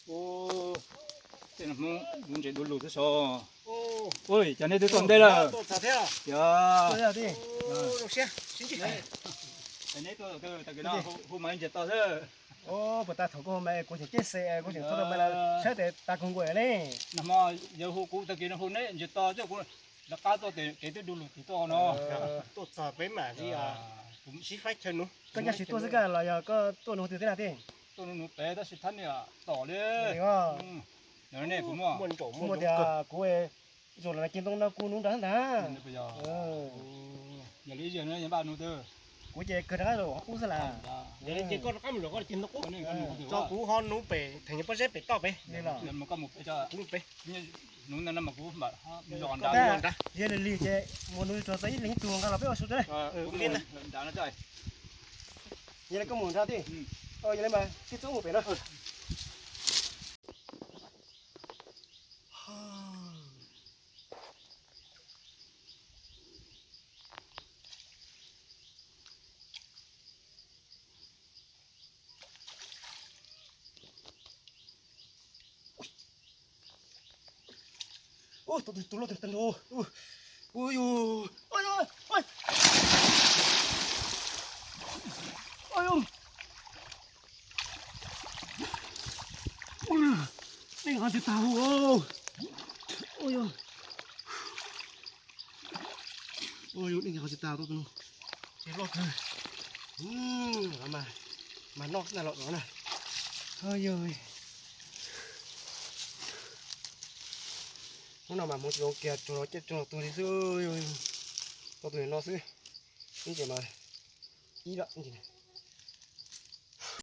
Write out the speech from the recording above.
Tej no Hmoob lub ntses du lug xwb so. Ui, cas nej twb tuaj ntej lawm? Yog. Neb tuaj tag kis no hu mas ntses to xwb. Puas tas thaum kuv hu mas kuv tseem ceb xe kuv tseem txhob tau mas saib tes tas kawg nkaus li. Nag hmo yawg hu kuv tag kis no hu neb ntses to xwb kuv rov qab tuaj tes kev twb du lug tig tuaj no. Tuaj txog peb mam li sib faib chaw nuv. Koj ncaj tsis tuaj xwb koj los yog koj tuaj nuv twg thiab na tij? Tuaj nuv nuv pem tab sis thab niam tom li. Muaj tias kuv zaum los cia ntoo no kuv nuv nrad ntag. Yog li ib zaug no yog npaj nuv twg? Kuv ces kawg rov qab los ub xwb las. Yog li ces koj rov qab mus zaum koj cia ntoo qub, tso kuv ho nuv pem theem pob zeb pem toj pem. Li los kuv mus pem, nuv ntawm no mas kuv mam zos nrad. Yog li li ces mus nuv tsuag txog ib leeg ib tug nqa los peb ua su tso. Yog li koj mus nrad tij. Yog li mas tij txhob mus pem no. Tus loj tag tag nrho. Ua yus, ua yus, ua yus, nej nqa tsis tag hu. Ua yus, ua yus, nej nqa tsis tag tus no. Loj kawg. Mas noj xwb na los no na. Yog, hnub no mas hmoov tsis zoo kiag, tsuag los caij tsuag los tuag li xwb. Tau tus no xwb. Ib ces mas ib lawm.